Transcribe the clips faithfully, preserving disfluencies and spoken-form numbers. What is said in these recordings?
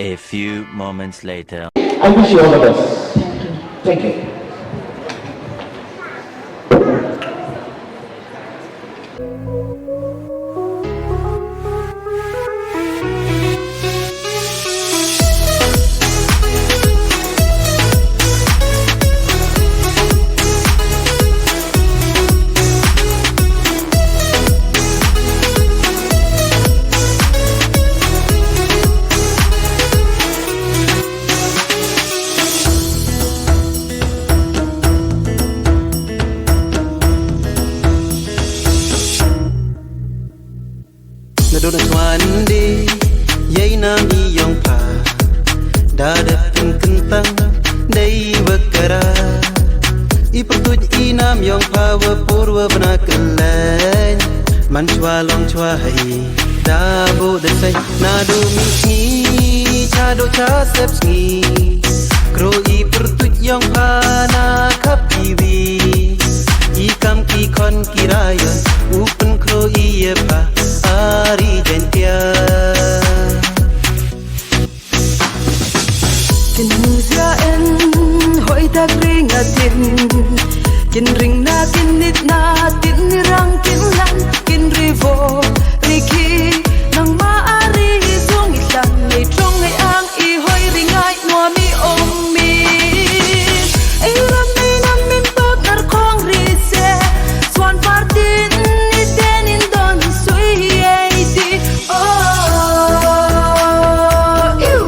A few moments later. I wish you all the best. Thank you. Nadon swan de, yei na mi yong pa. Da da pun kentang, dei wakara. I pertuj i nam yong pa wa pur wa bna kelai. Man chwa long chwa hai, da bo da sai. Na do mi sngi, cha do cha sep sngi. Kro i pertuj yong pa na khap i wi. I kam ki khon ki rayon, u pynkro i ye pa, ari Jaintia. Kin muzia en, hoi tak ring atin. Kin ring na kin nit na tin ni rang kin lan. Kin ri vo, ri khi, nang ma ari zong i tlang, i trong i ang, i hoi ri ngai, nua mi om mi. I ram mi nam mim tot nar khong ri se, swan partin, i ten in don sui ei di. Oh, iu.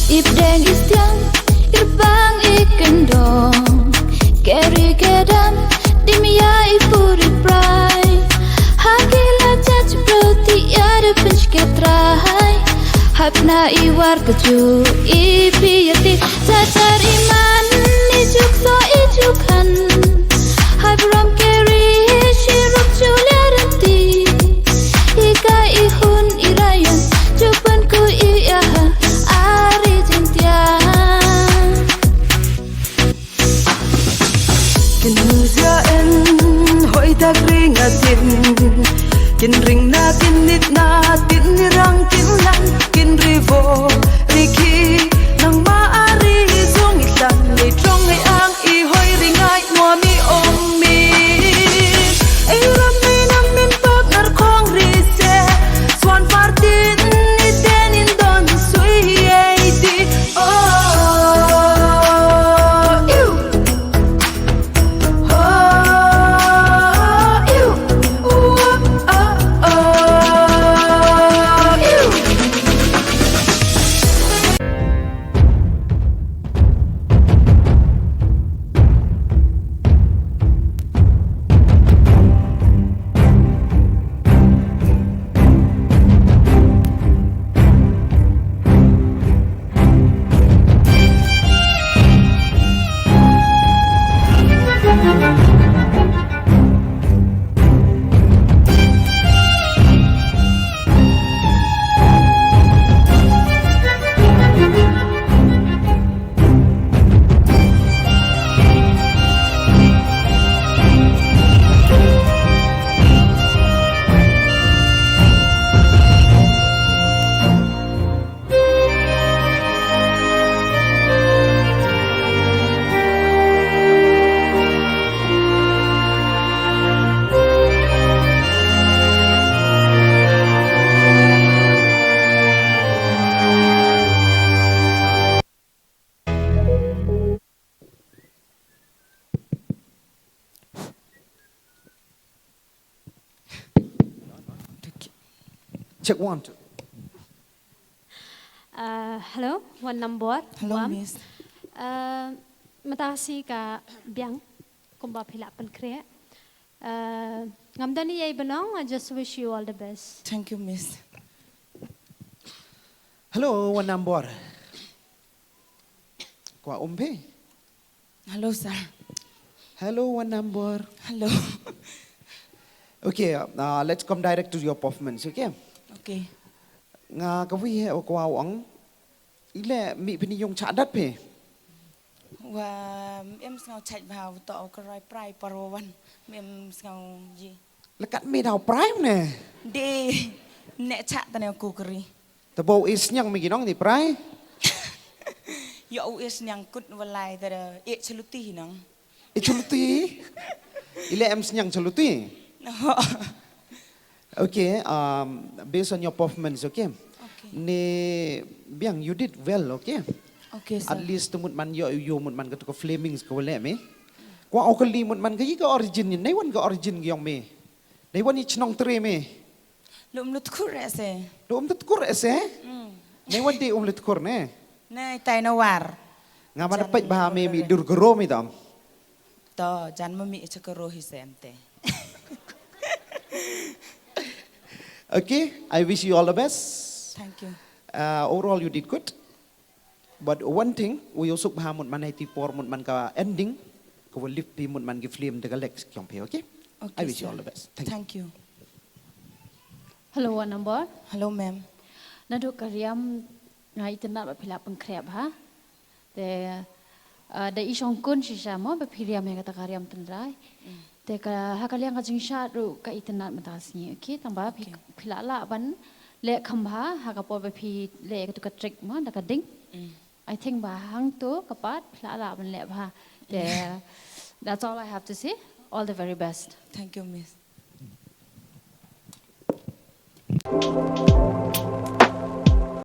Ip deng istiang, irbang ikendong. Keri kedam, dimia ipuri prai. Hagila jaj broti yare pinch ke trai. Hapna iwar keju ipi yati. Jajar iman ijuk so ijukan. Habram keri shirup julia reti. Ika ihun irayan, jupan ku iaha, ari Jaintia. Kin muzia en, hoi tak ring atin. Kin ring na, kin nit na, tin ni rang, kin lan, kin ri vo, ri khi, nang ma ari zong i tlang, i trong i ang, i hoi ri ngai, nua mi om mi. I ram mi nam mim tot nar khong ri se, swan partin, i ten in don sui ei di. Oh, iu. Check one, two. Uh, hello, Wan Nambor. Hello, Miss. Uh, mynta ka sngi ka biang, kumba phi la pynkhreh. Uh, ngam don ei ei ban ong, I just wish you all the best. Thank you, Miss. Hello, Wan Nambor. Kwah um phi? Hello, sir. Hello, one number. Hello. Okay, uh, let's come direct to your performance, okay? Okay. Nga ka wi he o kwah ong. Ile mi pini yung chadat phi. Wa em sngaw chaj bha to o ka roi prai parwan. Em sngaw ji. Lekat mi daw prai ne. De ne cha tane ku kri. Tabo is nyang mi ginong ni prai. Yo u is nyang kut walai tara e chaluti nang. Ichuluti. Ile em snyang chuluti. No. Okay, um, based on your performance, okay? Okay. Ne biang, you did well, okay? Okay, sir. At least mut man yo yo mut man ka tu ka flamings ka wale me. Kwah o kali mut man ka yi ka origin ni, nai wan ka origin ki yong me. Nai wan i chnong tre me. Lum lut kur ese. Lo um tet kur ese? Nai wan de um tet kur ne. Nai tai na war. Nga mana pek bah me mi dur gero mi dam. To jan ma mi chakaro hi sem te. Okay, I wish you all the best. Thank you. Uh, overall, you did good. But one thing, we also bah mut man hai ti por mut man ka ending, ka will lift pi mut man ki film de ka Lex kyong phi, okay? Okay, I wish you sir. All the best. Thank you. Thank you. Hello, one number. Hello, ma'am. Nadu kariam nga itinat ba phi la pengkrep ha. Te uh, da i shongkun shisha mo ba phi riam ya kata kariam tendrai. Te ka ha ka liang ka jingsha ru ka itinat mata sngi. Okay, tang ba phi Okay. phi la la ban le kham bha ha ka por ba phi le ka tu ka trick mo da ka ding. I think ba hang tu ka pat phi la la ban le bha. Te that's all I have to say. All the very best. Thank you, miss.